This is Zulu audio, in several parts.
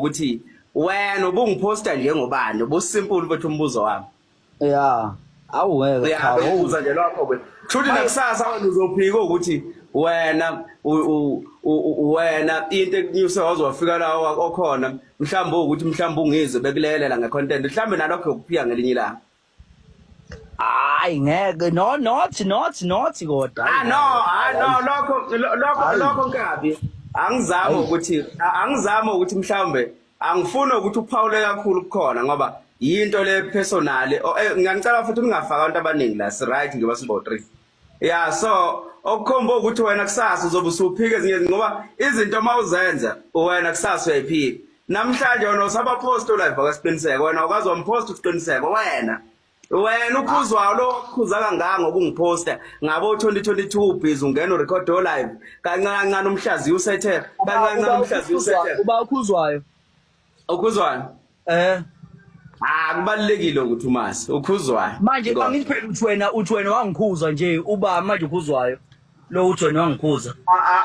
Ukuthi wena ubungiphosta njengobani, ubusimple mfethu umbuzo wami. Ya, awungeke cha. Uyabuza nje lokho ke. Kushuthi nakusasa wena uzophika ukuthi wena wena into ekunyuse waze wafika la okhona, mhlawumbe ukuthi mhlawumbe ungizwe bekulekelela ngecontent, mhlawumbe nalokho ukuphika ngelinye ilanga. Hayi ngeke, no, not not not kodwa. Ah no, ah no, lokho lokho lokho nkabi. Angizami ukuthi angizami ukuthi mhlawumbe angifuni ukuthi uphawule kakhulu kukhona ngoba yinto le personal. Ngiyangicela futhi ningafaka abantu abaningi la, si right njengoba sibo 3. Yeah, so okukhomba ukuthi wena kusasa uzobe usuphika ezinye ngoba izinto uma uzenza wena kusasa uyayiphika. Namhlanje wena usabapost live akasiqiniseko, wena ukwazi wampost usiqiniseko wena. Wena ukhuzwayo lo khuza kangaka ngokungiphosta ngabo 2022, busy ungena urecord live kancane kancane, umhlaziyi usethe kancane kancane, umhlaziyi usethe. Uba ukhuzwayo. Ukhuzwayo? Eh. Ah, kubalulekile ukuthi umazi ukhuzwayo. Manje angithi phela uthi wena wangikhuza nje, uba manje ukhuzwayo. Lo uthi wena wangikhuza.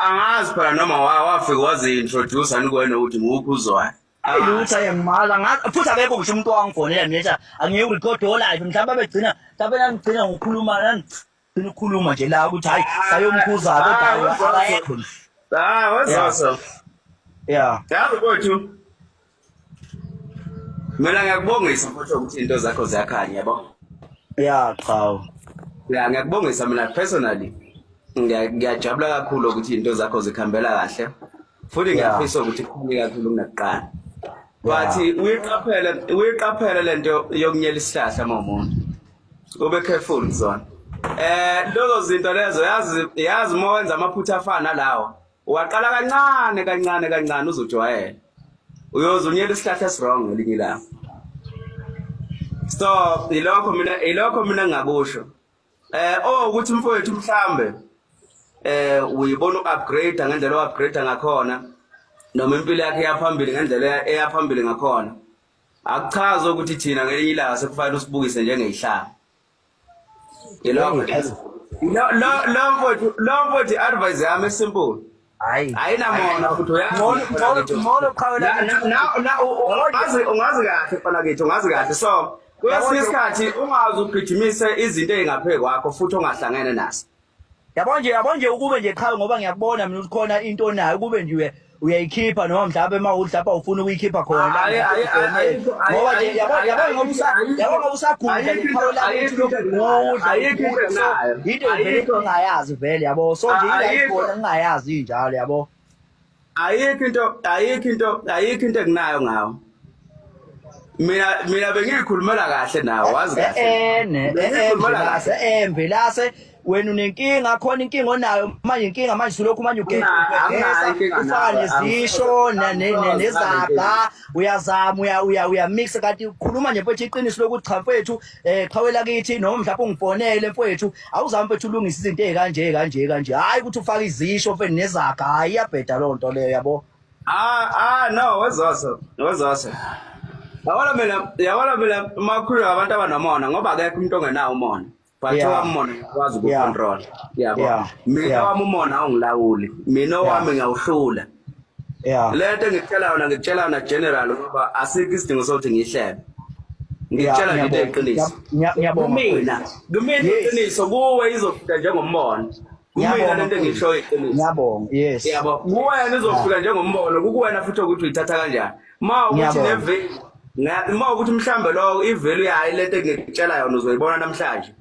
Angazi phela noma wafika wazi-introduce ani kuwena ukuthi ngukhuzwayo. Lutho, ayangimala ngathi futhi akekho ngisho umuntu owangifonela mina ethi angiye urecord live. Mhlawumbe abegcina, mhlawumbe nangigcina ngokukhuluma, nangigcina ukukhuluma nje la ukuthi hayi, sayomkhuza, kodwa akekho nje. Ah, wazoso. Yeah. Yazi mfowethu. Mina ngiyakubongisa mfowethu ukuthi into zakho ziyakhanya, yabo. Yeah, cha. Yeah, ngiyakubongisa mina personally. Ngiyajabula kakhulu ukuthi into zakho zikhambela kahle. Futhi ngiyafisa ukuthi kukhanye kakhulu kunakuqala. But uyiqaphele, uyiqaphele lento yokunyela isihlahla uma umuntu. Ube careful kuzona. Lezo zinto lezo, yazi yazi uma wenza amaphutha afana nalawa. Waqala kancane kancane kancane, uzojwayela. Uyoze unyela isihlahla esiwrong ngelinye ilanga. So ilokho mina engingakusho. Oh, ukuthi mfowethu mhlambe uyibona uupgrade ngendlela oupgrade ngakhona noma impilo yakhe yaphambili ngendlela eyaphambili ngakhona. Akuchazi ukuthi thina ngelinye ilanga sekufanele usibukise njengeyihlanga. Yilokho lo lo lo mfowethu, lo mfowethu, advice yami simple. Hayi. Ayinamona futhi uyazi. Ngcono ngcono ngcono qhawe. Na na na ungazi ungazi kahle mfana kithi, ungazi kahle. So kwesinye isikhathi ungazi ugijimise izinto ezingaphezu kwakho futhi ongahlangene nazo. Yabo nje ukube nje qhawe, ngoba ngiyakubona mina ukuthi khona into onayo, ukube nje uyayikhipha noma mhlawumbe uma uthi lapha ufuna ukuyikhipha khona, ngoba nje yabo ngoba usagudla iqhawe lakithi lokugudla, so into vele ongayazi vele, yabo. So nje ila ikhona ngingayazi injalo, yabo. Ayikho into enginayo ngawo mina. Bengiyikhulumela kahle nawe, wazi kahle. Ene. Bengiyikhulumela kahle. Mvelase, wena unenkinga khona, inkinga onayo manje, inkinga manje sulokhu manje Anginayo inkinga ufaka nawe. nezisho Angifuni nezaga, uyazama, uya mix, kanti ukhuluma nje mfethu iqiniso lokuthi cha mfethu, qhawe lakithi, noma mhlawumbe ungifonele mfethu, awuzami mfethu ulungisa izinto ezikanje kanje kanje, hayi ukuthi ufake izisho mfethu nezaga, hayi, iyabheda loo nto leyo, yabo. Ah ah, no, wezoso wezoso, yabona mina makhulu abantu abanomona, ngoba akekho umuntu ongenawo umona, but owami umona ngiyakwazi ukucontrol, yabo. Mina owami umona awungilawuli, mina owami ngiyawuhlula. Le nto engikutshela yona, ngikutshela yona general ngoba asikho isidingo sokuthi ngiyihlebe. Ngikutshela nje into eyiqiniso. Ngiyabonga. Kumina iqiniso, kuwe izofika njengombono. Kumina lento engishoyo iqiniso. Ngiyabonga, yes. Yabo, kuwena izofika njengombono, kukuwena futhi ukuthi uyithatha kanjani. Ma ukuthi ne-value, ma ukuthi mhlambe lo i-value yayo lento engikutshela yona uzoyibona namhlanje.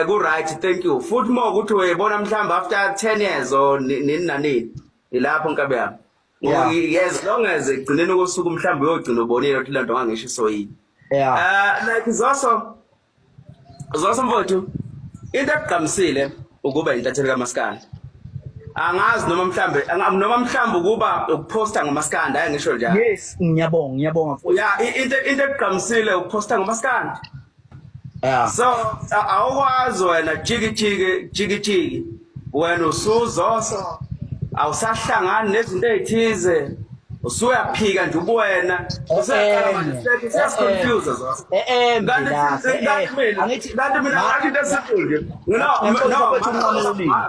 Ku right, thank you. Futhi ma ukuthi uyibona mhlambe after 10 years or nini nanini. Ilapho nkabe yami. As long as egcineni kosuku mhlambe uyogcina ubonile ukuthi lento ngangisho isoyini. Like Zoso, Zoso mfowethu, into ekugqamisile ukuba intatheli kaMaskandi. Angazi noma mhlambe noma mhlambe ukuba ukuphosta ngoMaskandi, hayi ngisho njalo. Yes, ngiyabonga, ngiyabonga mfowethu. Yeah, into ekugqamisile ukuphosta ngoMaskandi. So awukwazi wena jiki jiki jiki jiki, wena usuzoso awusahlangani nezinto ezithize, usuyaphika nje ubuwena, usuyaqala manje sesiconfuse Zoso. Mvelase, Kanti mina angithi kanti mina ngathi into esimple nje, no no,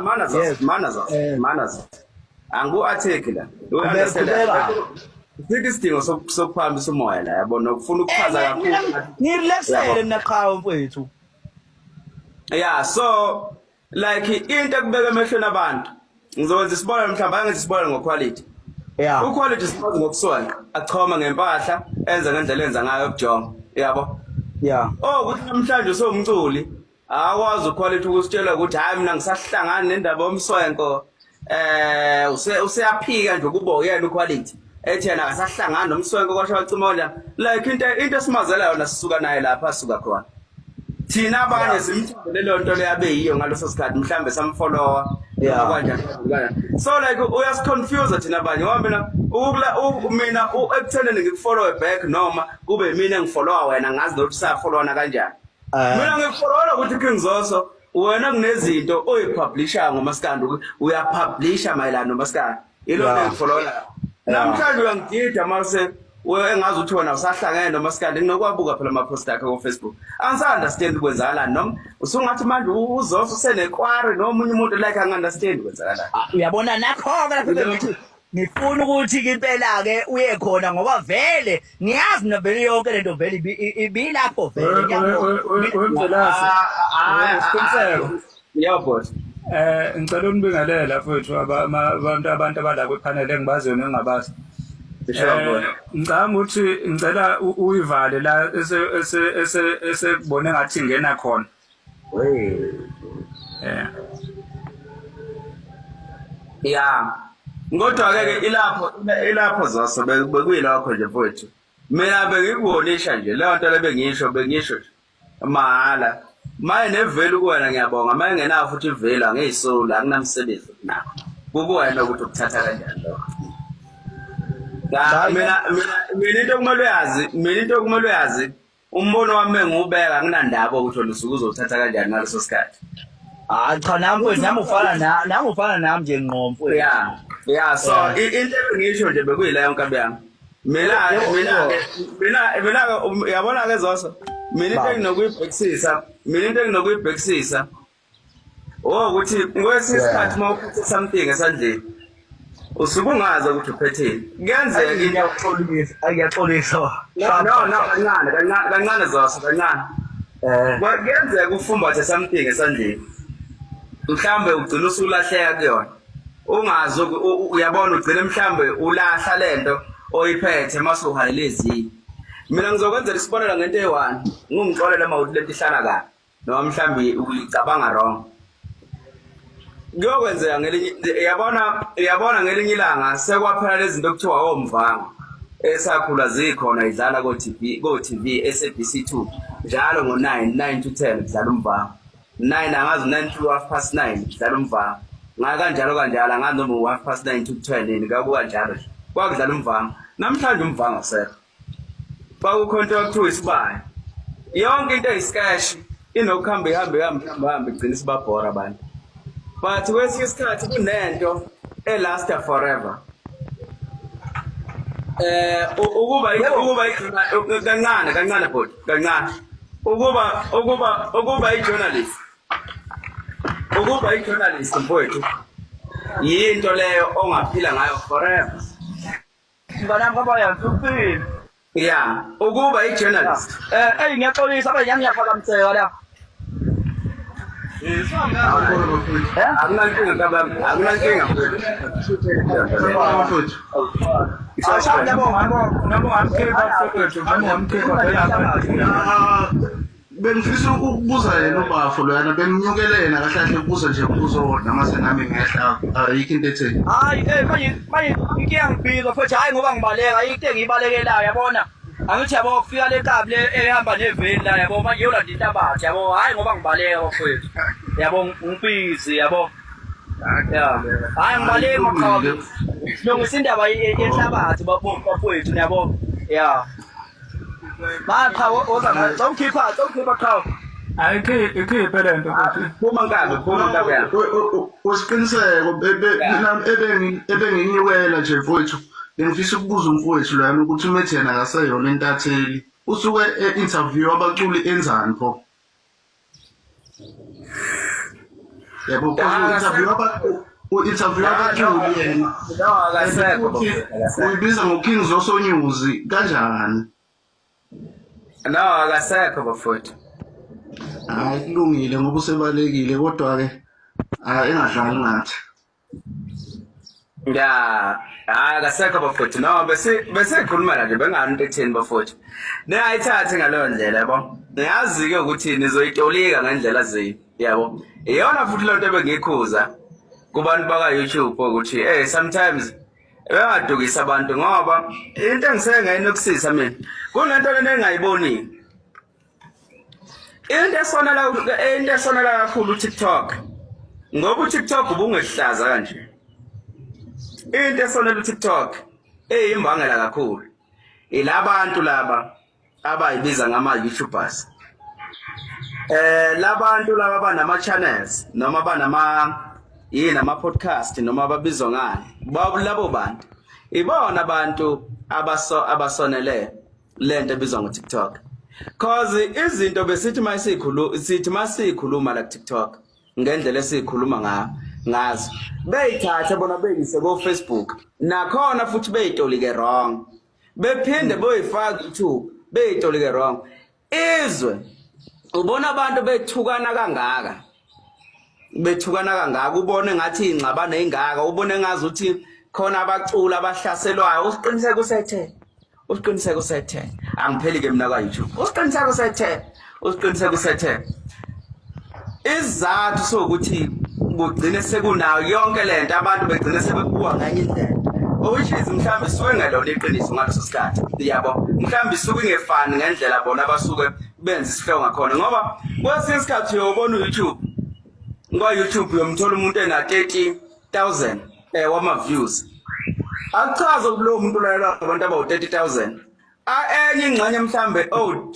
mana Zoso, mana Zoso, mana Zoso, angu attack la. You Qhubeka, understand? Qhubeka. Sikho isidingo sokuphakamisa umoya la yabo nokufuna ukuchaza Eh, kakhulu. Ngirelaxele mina qhawe mfowethu. Yeah, so like into ekubeka emehlweni abantu. Ngizokwenza isibonelo mhlawumbe angenza isibonelo ngoquality. Uquality simazi ngokusonqa, achoma ngempahla, enza ngendlela enza ngayo ukujonga. Yabo? Oh, ukuthi namhlanje usewumculi, akwazi uquality ukusitshela ukuthi hayi mina ngisahlangana nendaba yomswenko. Eh, useyaphika nje ukuba uyena uquality. Ethi yena akasahlangani nomswenko kwasho wacima kanjani. Like into esimazela yona sisuka naye lapha asuka khona. Thina abanye simthandele leyo nto leyo abe yiyo ngaleso sikhathi mhlambe samfollowa noma kanjani kanjani. So like uyasiconfuse thina abanye ngoba mina ukula mina ekuthenini ngikufollowe back noma kube mina engifollowa wena ngazi nokuthi safollowana kanjani. Mina ngikufollowa ukuthi King Zoso wena kunezinto oyipublishayo ngomaskandi uyapublisha mayelana nomaskandi. Ilona engifollowa. Namhlanje uyangidida mase engazi ukuthi wena usahlangene nomaskandi nginokuwabuka phela ama-post akhe ko-Facebook. Angisa-understand kwenzakalani noma usungathi manje uZoso usenekwari nomunye umuntu like angi-understand kwenzakalani. Ah, uyabona nakho-ke lapho bengithi ngifuna ukuthi ke impela-ke uye khona ngoba vele ngiyazi mina vele yonke lento vele ibilapho vele ngiyabona. Wemvelase. Siqiniseko. Yeah boss. Ngicela unibingelela mfowethu abantu abantu abala kwipanel engibaziyo nengingabazi. Ngicabanga ukuthi ngicela uyivale la ese ese ese esekubone ngathi ingena khona. Eh. Yeah. Kodwa ke ke ilapho ilapho Zoso bekuyilokho nje mfowethu. Mina bengikubonisha nje leyo nto lebengisho bengisho nje. Mahhala. Maye nevelu kuwena ngiyabonga. Maye ngenayo futhi ivelu angiyisoli akunamsebenzi nakho. Kukuwena ukuthi ukuthatha kanjani lokho. Ya mina mina mina into okumele uyazi, mina into okumele uyazi umbono wami engiwubeka anginandaba ukuthi wena usuke uzowuthatha kanjani ngaleso sikhathi. Hayi cha nami mfowethu nami ufana na nami ufana nami nje ngqo mfowethu. Yeah. Yeah, so into engisho nje bekuyileyo nkabi yami. Mina mina mina mina uyabona ke Zoso. Mina into enginokuyibhekisisa, mina into enginokuyibhekisisa oh ukuthi kwesinye isikhathi uma uphethe something esandleni usuke ungazi ukuthi uphetheni. Kuyenzeka into Ngiyaxolisa, ngiyaxolisa. No no no kancane kancane kancane Zoso kancane. Eh. Kuyenzeka ufumbathe something esandleni. Mhlambe ugcina usulahleka kuyona. Ungazi uyabona ugcine mhlambe ulahla lento oyiphethe mase uhalele ezinye. Mina ngizokwenzela isibonelo ngento eyi-one. Ngingixolele uma uthi lento ihlala kabi noma mhlambe uyicabanga wrong. Kuyokwenzeka ngelinye yabona uyabona ngelinye ilanga sekwaphela lezi zinto okuthiwa omvanga esakhula zikhona idlala ko TV ko TV SABC 2 njalo ngo 9 9 to 10 kudlala umvanga. 9 angazi 9 to half past 9 kudlala umvanga ngayo kanjalo kanjalo angazi noma u-half past 9 to 10 yini kakukanjalo nje kwakudlala umvanga namhlanje umvanga usekho kwakukho into ekuthiwa isibaya yonke into eyisikeshi inokuhamba ihambe ihambe ihambe ihambe igcina isibabhora abantu but kwesinye isikhathi kunento elasta forever eh ukuba ukuba kancane kancane bhuti kancane ukuba ukuba ukuba i-journalist ukuba i-journalist mfowethu yinto leyo ongaphila ngayo forever. Mnganami kwaba yansuphile. Yeah, ukuba i-journalist. Eh, ey ngiyaxolisa abanye ngiyaphakamiseka la. Eh? Akunankinga baba, akunankinga mfowethu. Mfowethu. Bengifisa ukubuza yena ubafo loyana benginyukele yena kahle kahle ukubuza nje umbuzo owodwa mase nami ngehla ayikho into etheni. Hayi eh manje manje inkinga ngibhika futhi hayi ngoba ngibaleka into engiyibalekelayo yabona. Angithi yabo kufika le kabi le ehamba neveni la yabo manje yolanda inhlabathi yabo hayi ngoba ngibaleka bafowethu. Yabo ngibhizi yabo. Ya. Hayi ngibaleki maqhawe. Silungisa indaba yenhlabathi bafowethu niyabo. Ya. Ma qhawe oza sawukhipha sawukhipha qhawe. Hayi ikhiphe le nto futhi. Phuma nkabi, phuma nkabi yami. Usiqiniseko mina ebenginyukela nje mfowethu bengifisa ukubuza umfowethu loyana ukuthi uma ethi yena akaseyona intatheli usuke e-interview abaculi enzani pho? Yabo, interview U-interview abaculi yena. No, akasekho. Futhi uyibiza ngo-King Zoso News kanjani? No, akasekho bafowethu. Hayi kulungile ngoba usebalekile kodwa-ke hayi engadlali ngathi. Ya, hayi akasekho bafowethu. No, bese bese khuluma la nje bengani into etheni bafowethu. Ningayithathi ngaleyo ndlela yabo. Niyazi ke ukuthi nizoyitolika ngendlela zi, yabo. Iyona futhi lonto ebengikhuza kubantu baka YouTube ukuthi eh sometimes bengadukisa abantu ngoba into engiseke ngayinokusisa mina kunento lena engayiboni. Into esonela into esonela kakhulu uTikTok ngoba uTikTok ubungehlaza kanje. Into esonela uTikTok eyimbangela kakhulu ilabantu laba abayibiza ngama YouTubers. Eh labantu laba banama channels noma banama yini ama podcast noma ababizwa ngani labo bantu ibona abantu abaso abasonele lento ebizwa ngo TikTok cause izinto besithi masikhulu sithi masikhuluma la TikTok ngendlela esikhuluma ngayo ngazo beyithathe bona beyise ko Facebook nakhona futhi beyitolike wrong bephinde boyifaka YouTube beyitolike wrong izwe ubona abantu bethukana kangaka bethukana kangaka ubone ngathi ingxabano ingaka ubone ngazi ukuthi khona abaculi abahlaselwayo usiqiniseke usethe usiqiniseke usethe angipheli ke mina kwa YouTube usiqiniseke usethe usiqiniseke usethe isizathu sokuthi kugcine sekunayo yonke lento abantu begcine sebekubuka ngenye indlela which is mhlawumbe isuke ngelona iqiniso ngaleso sikhathi yabo mhlawumbe isuke ingefani ngendlela bona abasuke benza isihloko ngakhona ngoba kwesinye isikhathi uyobona u-YouTube kwa-YouTube uyomthola umuntu ena-30,000 eh wama-views akuchaze kulowo muntu ulalelwa abantu abawu-30,000 enye ingxenye mhlawumbe oh